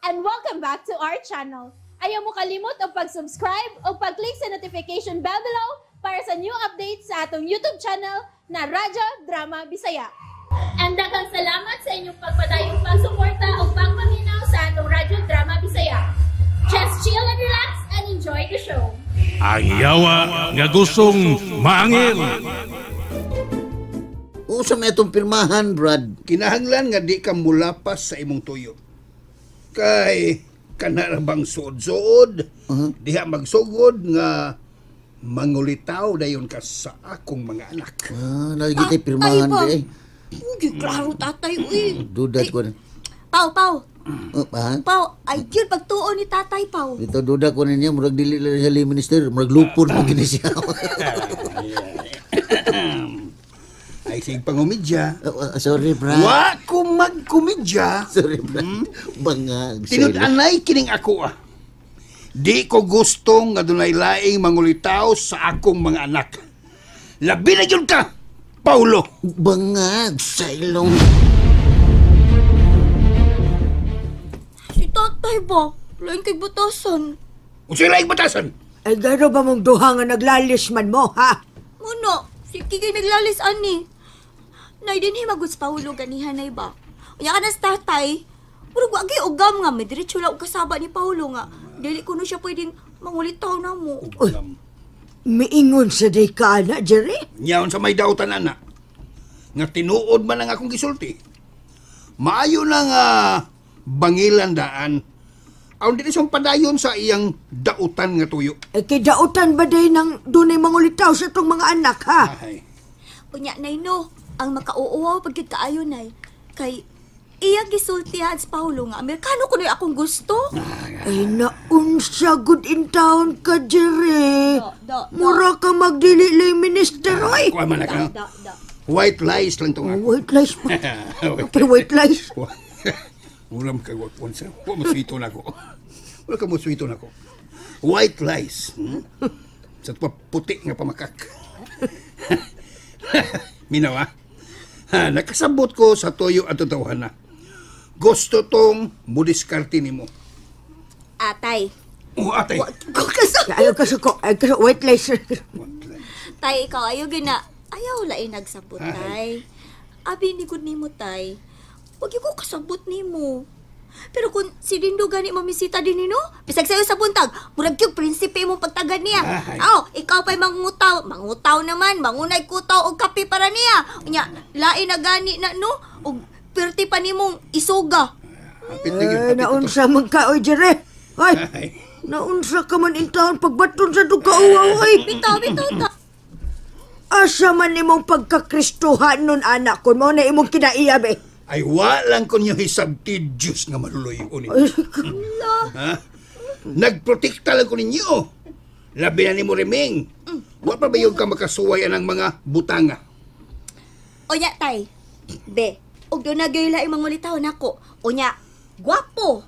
And welcome back to our channel. Ayaw mo kalimot og pag-subscribe o pag-click sa notification bell below para sa new updates sa atong YouTube channel na Radyo Drama Bisaya. And daghang salamat sa inyong pagpadayong pagsuporta o pagpaminaw sa atong Radyo Drama Bisaya. Just chill and relax and enjoy the show. Ang yawa nga gustong maangil. Usa may atong pirmahan, Brad. Kinahanglan nga di ka mulapas sa imong tuyo. Kay kana bang suod-suod, diha magsugod nga mangulitaw dayon ka sa akong mga anak. Ah, lagi tay pirmahan ba? di. Uy, klaro tatay, uy. Duda ko na. Pau, pau. Oh, ha? Pau, ay yun, pagtuon ni tatay, pau. Dito duda ko ninyo, murag dili lang siya lay minister, murag lupon mo kini siya. Ay, sige pangumidya. Oh, sorry, Brad. Wa ko magkumidya. Sorry, Brad. Bangag. Tinud-anay kining ako ah. Di ko gustong nga dunay laing mangulitaw sa akong mga anak. Labi na yun ka, Paulo. Bangag sa ilong. Si tatay ba? Lain kay batasan. Unsay laing batasan? Ay, gano'n ba mong duha nga naglalis man mo, ha? Muna, si Kiki naglalis ani. Nay, din himagod sa Paulo ganihan nay ba? Unya ka na sa tatay. Murag wa gyud ugam nga, may diretso lang og kasaba ni Paulo nga. Dili ko no siya pwedeng mangulitaw na mo. Uy, miingon sa day ka, ana, Jerry? Nyaon sa may dautan, ana. Nga tinuod man ang akong gisulti. Maayo na nga bangilan daan. Aron dili siyang padayon sa iyang dautan nga tuyo. Ay, kay dautan ba day nang dunay mangulitaw sa itong mga anak, ha? Ay. Unya, nay, no. Ang makauuwaw pagkit kaayo, nay. Kay iyang gisultihan sa Paulo nga Amerikano kuno'y akong gusto. Ay, naunsa good in town ka, Jerry. Do, do, do. Mura ka magdili lay minister, oy. Kuha man na ka. Da, da. White lies lang itong ako. White lies pa. Pero white lies. Wala mo kag unsa. Wa mo swito na ko. Wala ka mo swito na ko. White lies. Sa puti nga pamakak. Minaw, ha? Ha, nakasabot ko sa toyo at totohan na. Gusto tong mudiskarte nimo. Atay. Oh, atay. Ko kasabot. Ayaw kasuko. Ayaw kasuko. White lies. Tay, ikaw ayaw gina. Ayaw lain nagsabot, tay. Abi ni gud nimo, tay. Wag ko kasabot nimo. Pero kung si Dindo gani mamisita din nino, bisag sayo sa buntag, murag gyud prinsipe imong pagtagad niya. Aw, ikaw pa'y mangutaw, mangutaw naman, mangunay kutaw og kape para niya. Unya, lain na gani na no, og perti pa nimong isuga. Hapit na gyud. Ay, naunsa man ka, oy, Jerry. Ay, Ay. naunsa ka man in town pagbaton sa dugkauwaw, oy. Bitaw, bitaw ta. Asa man imong pagkakristuhan nun, anak, kun mo na imong kinaiya, be. Ay, walang ko niyo hisabti Diyos nga maluloy ulit. Ha? Nagprotekta lang ko ninyo. Labi na ni mo, Reming. Wa pa ba yung ka makasuway ang mga butanga? Onya, tay. Be, og doon na gayon laing mangulitaw nako. Onya, gwapo.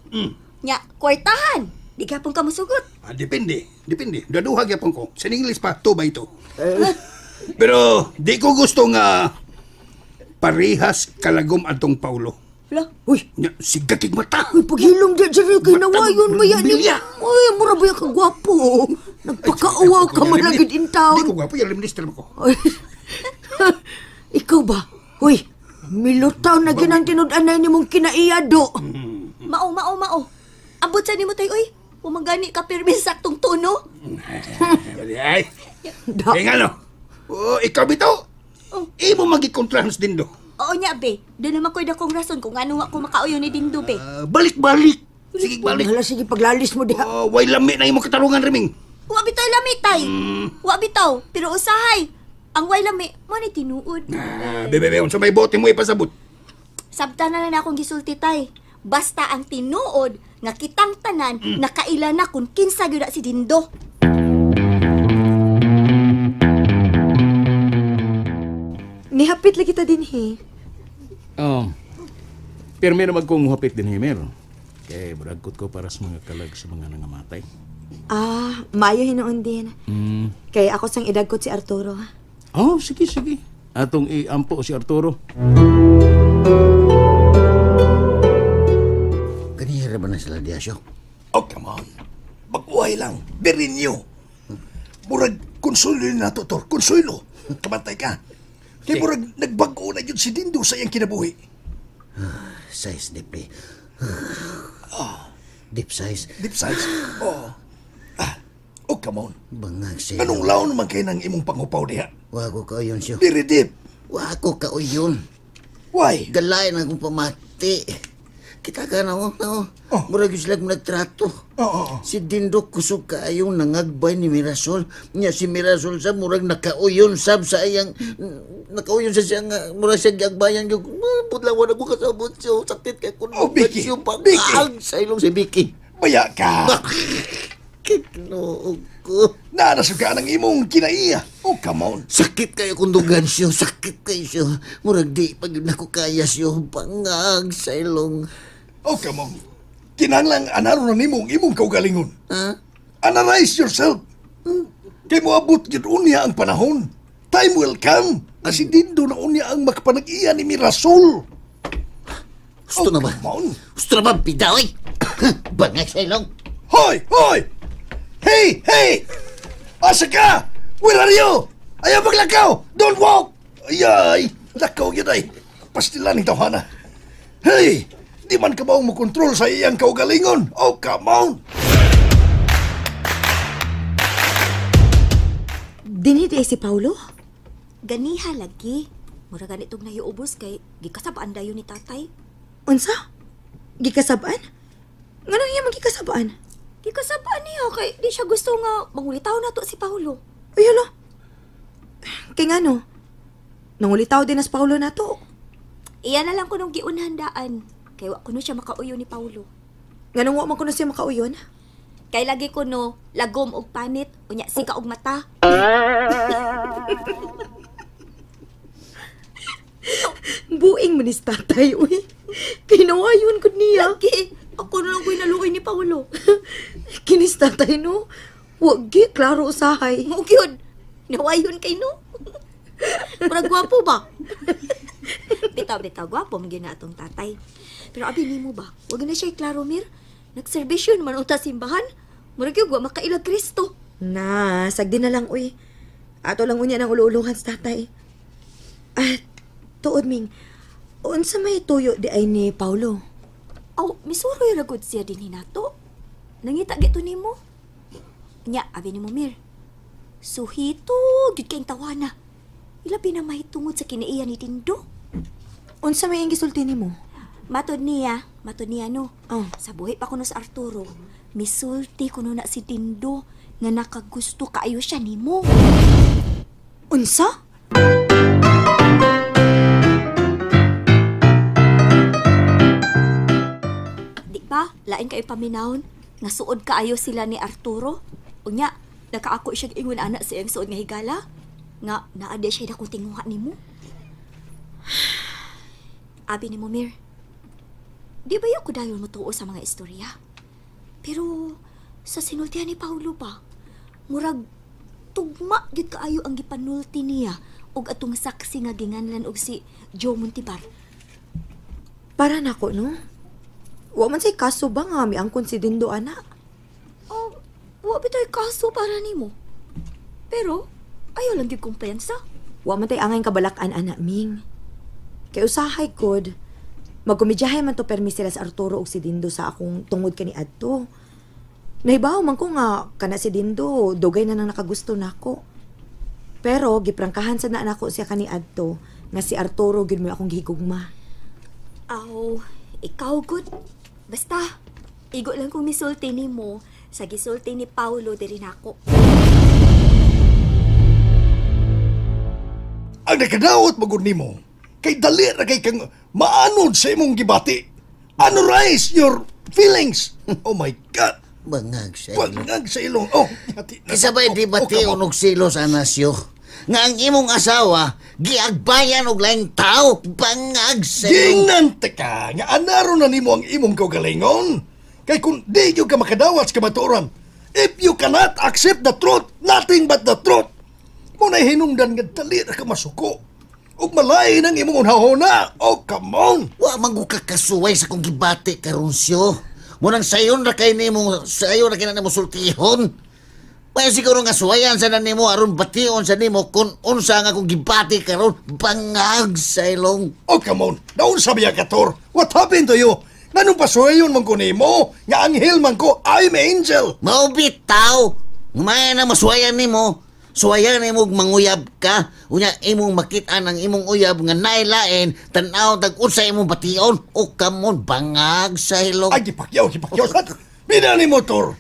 Nya, kwartahan. Di ka pong kamusugot. Ah, depende, depende. Daduhag yapon ko. Sa English pa, 2 by 2. Pero di ko gusto nga parehas kalagom atong Paulo. Hala? Uy, Nya, sigatig mata. uy, paghilom di, Jerry, kay nawayon mo yan. Bilya. Uy, mura ba yung kagwapo? Nagpakauwaw ka man lang in town. Di ko gwapo, yung minister mo ko. Ay, ikaw ba? Uy, milutaw na ginang tinud-anay ni mong kinaiyado. Mao, mao, mao. Abot sa nimo tay, uy. Pumagani ka pirmi sa saktong tono. Ay, Da, kaya nga no. Oh, ikaw bitaw. Imo magikontrahans din do. Oo nya, be. Doon naman ko'y dakong rason kung ano ako makauyo ni Dindo, be. Balik-balik. Sige, balik. Hala, sige, paglalis mo diha. Oh, way lami na imong katarungan, Reming. Wa bitaw lami, tay. Wa bitaw, pero usahay. Ang way lami, mo ni tinuod. Ah, bebe, bebe, unsa may bote mo ipasabot? Sabta na lang akong gisulti, tay. Basta ang tinuod nga kitang tanan nakaila na kung kinsa gyud na si Dindo. Nihapit lagi ta dinhi. Oh. Pirmi na magkong hapit din himer. Kay bragkot ko para sa mga kalag sa mga nangamatay. Ah, maayo hinuon din. Kay ako sang idagkot si Arturo. Oh, sige, sige. Atong iampo si Arturo. Kanira ba na sila diya? siya siyo. Oh, come on. Baguhay lang. Very new. Murag konsuelo na to, Tor. Konsuelo. Kamantay ka. Kay murag nagbago na yun si Dindo sa iyang kinabuhi. Size deeply. Deep size. Deep size? Oh. Oh, come on. Bangag siya. Anong laon man kayo ng imong panghupaw diha? Wa ko kauyon siyo. Very deep. Wa ko kauyon. Why? Galay na akong pamati. Kita ka na, oh. Oh. Murag yun sila nagtrato. Oh. Si Dindo kusog kaayong nangagbay ni Mirasol. Nya si Mirasol sa murag nakauyon sab sa iyang nakauyon sa siya nga murag siya giagbayan gyud. Pudlawan ako kasabot siya. Sakit kay kun. Oh, Vicky. Vicky. Sa ilong si Vicky. Baya ka. Kiknoog ko. Naanasuka ng imong kinaiya. Oh, come on. Sakit kayo kung dugan siyo. Sakit kayo siyo. Murag di pag yun ako kaya siyo. Bangag sa ilong. Oh, come on. Kinahanglang anaro na nimo ang imong kaugalingon. Ha? Analyze yourself. Kay moabot gyud unya ang panahon. Time will come. Na si Dindo na unya ang makapanag-iya ni Mirasol. Gusto Oh, na ba? come on. Gusto na ba bidaw eh? Bangag sa ilong. Hoy! Hoy! Hey! Hey! Asa ka? Where are you? Ayaw maglakaw! Don't walk! Ayay! Lakaw yun ay. Pastilan ni tawhana. Hey! Di man ka maong makontrol sa iyang kaugalingon. Oh, come on! Dinhi di ay si Paulo? Ganiha lagi. Mura ganitong nahiubos kay gikasabaan dayon ni tatay. Unsa? Gikasabaan? Ngano niya magikasabaan? Gikasabaan niya kay di siya gusto nga mangulitaw na to si Paulo. Uy, hala. Kay ngano? Nangulitaw din as Paulo na to. Iya na lang kunong giunhandaan. Kay wa kuno siya makauyo ni Paulo. Nganong wa man kuno siya makauyon? Kay lagi kuno lagom og panit, unya sika og mata. Buing man ni tatay, uy. Kay nawayon gud niya. Lagi, ako na lang ko'y naluoy ni Paulo. Kinis tatay, no? Wa gi, klaro usahay. Mao gyud. Nawayon kay no. Murag gwapo ba? Bitaw, gwapo man gyud na atong tatay. Pero abi nimo ba? Wag na siya klaro, Mir. Nagserbisyo naman unta simbahan. Murag gyud wa makailag Kristo. Na, sagdi na lang, uy. Ato lang unya ng ulo-uluhan sa tatay. At, tuod, Ming, unsa may tuyo di ay ni Paulo? Aw, misuroy ra gud siya dinhi nato. Nangita gito nimo. Nya, abi nimo, Mir. Suhito gyud kayong tawana. Ilabi na mahitungod sa kinaiya ni Dindo. Unsa may ang gisulti nimo? Matod niya no. Oh. Sa buhi pa kuno sa Arturo, misulti kuno na si Dindo nga nakagusto kaayo siya nimo. Unsa? Di ba? Lain kayo paminawon nga suod kaayo sila ni Arturo. Unya, nakaako siya ingon ana sa iyang suod nga higala nga naa di siya dakong tinguha nimo. Abi nimo, Mir. Di ba yung kudayon mo tuo sa mga istorya? Pero sa sinultihan ni Paulo ba, murag tugma gyud kaayo ang gipanulti niya og atong saksi nga ginganlan og si Joe Montibar. Para nako, no? Wa man say kaso ba nga miangkon si Dindo ana? Oh, wa bitay kaso para nimo. Pero ayaw lang gyud kumpiyansa. Wa man tay angay kabalak-an ana, Ming. Kay usahay gud, magkomedyahay man to permi sila sa Arturo ug si Dindo sa akong tungod kani adto. Nahibaw man ko nga kana si Dindo dugay na nang nakagusto nako. Pero giprangkahan sa na nako siya kani adto nga si Arturo gyud mo akong gihigugma. Aw, ikaw gud. Basta igo lang kong misulti nimo sa gisulti ni Paulo diri nako. Ang nakadaot magud nimo kay dali ra kay kang maanod sa imong gibati. Analyze your feelings. Oh my God. Bangag sa ilong. Bangag sa ilong. Oh, hati na. Kisa ba'y di bati Oh, come on. og silos anasyo? Nga ang imong asawa, giagbayan og laing tao, bangag sa ilong. Gingnan ka nga anaro na nimo ang imong kaugalingon. Kay kung di gyud ka makadawat sa kamatuoran, if you cannot accept the truth, nothing but the truth. Mo na hinungdan nga dali ra ka masuko. Ug malain ang imong unahona. Oh, come on. Wa man ko kakasuway sa kong gibati karon siyo. Munang sayon ra kay nimo, sayon ra kay na nimo sultihon. Paya siguro nga suwayan sa na nimo aron bation sa nimo kung unsa nga akong gibati karon, bangag sa ilong. Oh, come on. Naunsa biya ka, Tor? What happened to you? Nganong pasuwayon man ko nimo? Nga anghel man ko, I'm angel. Mao bitaw. May na masuwayan nimo. Suwayan nimo og manguyab ka. Unya imong makit-an ang imong uyab nga nailain, tan-aw tag unsa imong bation. Oh, come on, bangag sa ilong. Ay, gipakyaw, gipakyaw. Bina ni mo, Tor.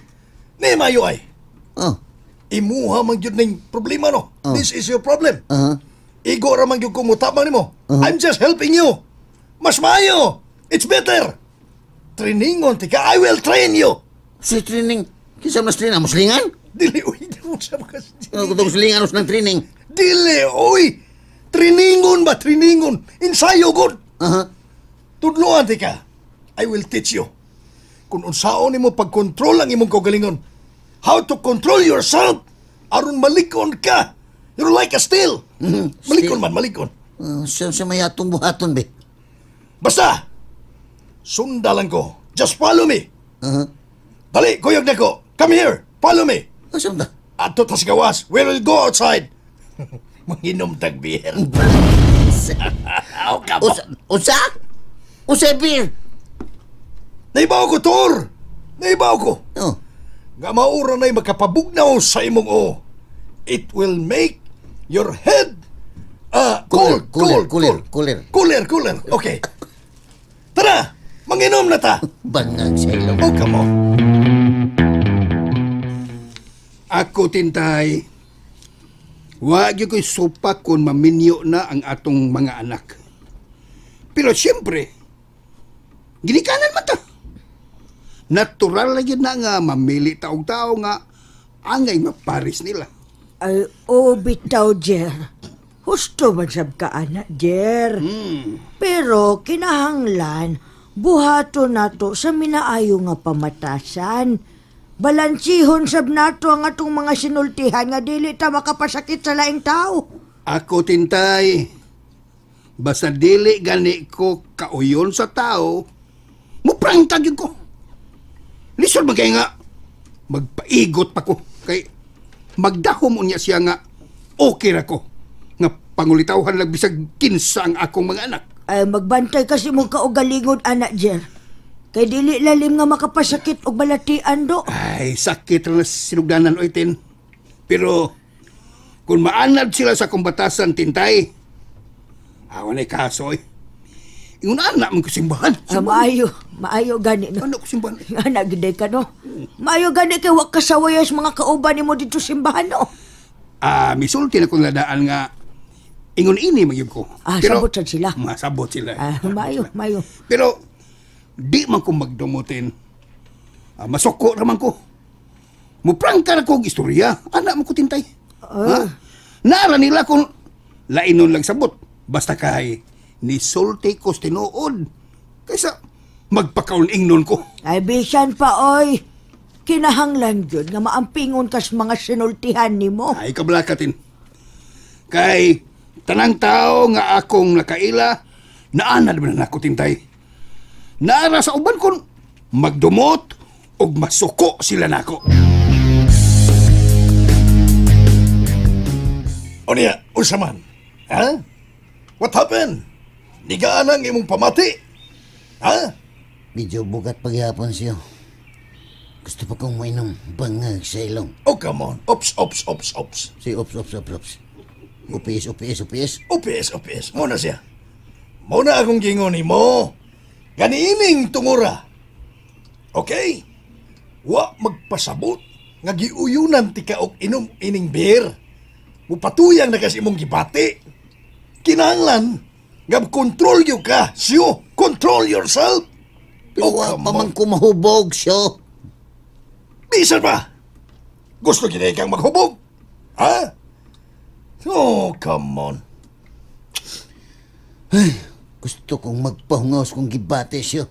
Ni mayo ay. Oh. Imuha man gyud ning problema, no? Oh. This is your problem. Igo ra man gyud ko mutabang nimo. Uh-huh. I'm just helping you. Mas maayo. It's better. Trainingon tika, I will train you. Si training, kinsa mas training? Muslingan? Dili uy, di mo siya makas. Ano kung muslingan ng training? Dili uy. Trainingon ba trainingon? Ensayo gud. Uh-huh. Tudloan tika. I will teach you. Kung unsaon nimo pagkontrol ang imong kaugalingon. How to control yourself aron malikon ka. You're like a steel. Malikon man, malikon. Siya siya may atong buhaton be. Basta, sundalan ko. Just follow me. Uh-huh. Dali, kuyog na ko. Come here, follow me. Asa ta? Adto tas gawas. We will go outside. Manginom tag beer. Oh, come on. Usa? Usa? Usa beer? Naibaw ko, Tor. Naibaw ko. Oh. Nga maura na'y makapabugnaw sa imong o. It will make your head cold, Cooler, cold, cooler, cold. Cooler. Cooler, cooler. Okay. Tara, manginom na ta. Bangag sa ilong. Oh, come on. Ako tintay, wa gyud ko'y supak kung maminyo na ang atong mga anak. Pero siyempre, ginikanan man ta. Natural na gyud na nga mamili taog-tao nga angay maparis nila. Ay, oh, bitaw, Jer. Husto man sab ka, anak, Jer. Pero kinahanglan, buhato nato sa minaayo nga pamatasan. Balansihon sab nato ang atong mga sinultihan nga dili ta makapasakit sa laing tao. Ako tintay, basta dili gani ko kauyon sa tao, muprangka gyud ko. Lisod man kay nga magpaigot pa ko kay magdahom unya siya nga okay ra ko nga pangulitawhan lang bisag kinsa ang akong mga anak. Ay, magbantay kasi mong kaugalingon, anak, Jer. Kay dili lalim nga makapasakit og balatian do. Ay, sakit ra na sinugdanan oy tin. Pero kung maanad sila sa kumbatasan tintay, awa na kaso oy. Ingon anak man ko simbahan. Ah, maayo, maayo gani no. Anak ko simbahan. Anak gid ka no. Maayo gani kay wa ka sawayas mga kauban nimo didto simbahan no. Ah, misulti na kong ladaan nga ingon ini magyud ko. Ah, sabot sad sila. Masabot sila. Ah, maayo, maayo. Pero di man ko magdumutin. Ah, masuko ra man ko. Muprangka ra ko og istorya. Anak mo ko tintay. Ah. Ha? Naara nila kung lainon lang sabot. Basta kay nisulti ko sa tinuod. Kaysa magpakaon-ingnon ko. Ay bisan pa oy. Kinahanglan gyud nga maampingon kas mga sinultihan nimo. Ay kablakatin. Kay tanang tao nga akong nakaila, naanad man nako tintay. Naara sa uban kon magdumot og masuko sila nako. O niya, unsa man? Ha? What happened? Nigaan ang imong pamati? Ha? Medyo bugat paghapon siya. Gusto pa kong mainom bangag sa ilong. Oh, come on. Ops, ops, ops, ops. Si ops, ops, ops, ops. UPS, UPS, UPS. UPS, UPS. Muna siya. Muna akong gingon nimo. Ganiining tungura. Okay? Wa magpasabot nga giuyunan ti ka og inom ining beer. Mupatuyang na kasi imong gibati. Kinahanglan nga control you ka. Siyo, control yourself. Pero Oh, wa come pa man on. kumahubog siya. Bisan pa. Gusto gini kang maghubog? Ha? Oh, come on. Ay, gusto kong magpahungaw kung gibati siya.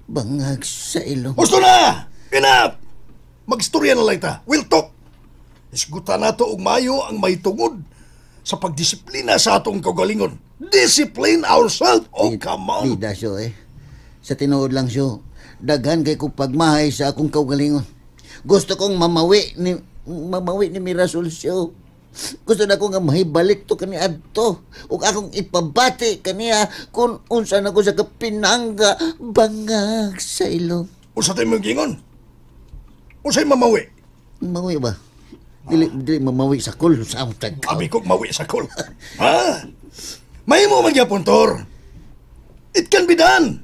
Bangag sa ilong. Gusto na! Enough! Magstorya na lang ta. We'll talk. Isgutan nato og mayo ang may tungod sa pagdisiplina sa atong kaugalingon. Discipline ourselves. Oh, come on. Bida siya eh. Sa tinuod lang siyo, daghan kay kong pagmahay sa akong kaugalingon. Gusto kong mamawi ni Mirasol siyo. Gusto na ko nga mahibalik to kani adto ug akong ipabati kaniya kung unsa na ko sa kapinangga bangag sa ilong. Unsa tay mong gingon? Unsay mamawi? Mamawi ba? Dili dili mamawi sa kul sa among tagkaw. Abi ko mawi sa kul. Ha? Mahimo man gyapon, Tor. It can be done.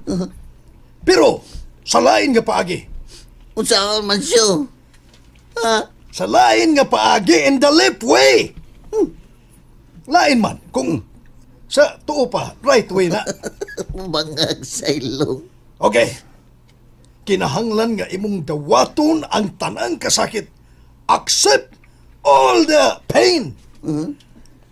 Pero sa lain nga paagi. Unsa man siyo? Ha? Sa lain nga paagi in the left way. Lain man kung sa tuo pa, right way na. Bangag sa ilong. Okay. Kinahanglan nga imong dawaton ang tanang kasakit. Accept all the pain.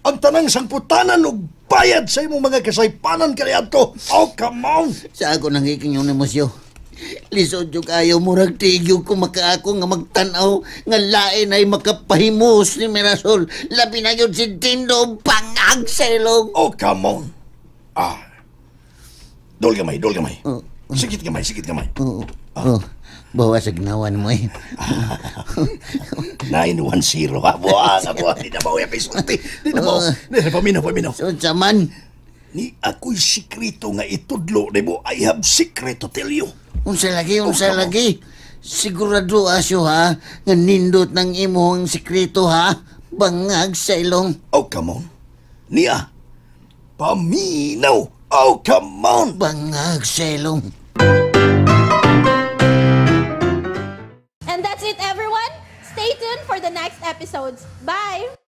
Ang tanang sangputanan og bayad sa imong mga kasaypanan kaniadto. Oh, come on! Sa ako nang iking yung emosyon. Lisod yung ayaw, murag tigyo ko makaako nga magtanaw nga lain ay makapahimus ni Mirasol. Labi na yun si Dindo, bangag sa ilong. Oh, come on. Ah. Dol gamay, dol gamay. Oh. Sikit gamay, sikit gamay. Oo. Oh. Bawa sa ginawan mo eh. 910. Ah, buang, ah, buang. Di na ba pisulti. Di na ba? Di na, paminaw, paminaw. So, man. Ni ako'y sikreto nga itudlo nimo. I have secret to tell you. Unsa lagi, unsa Oh, come on. lagi. Sigurado asyo ha, nga nindot ng imong sikreto ha. Bangag sa ilong. Oh, come on. Niya. Paminaw. Oh, come on. Bangag sa ilong. And that's it, everyone. Stay tuned for the next episodes. Bye!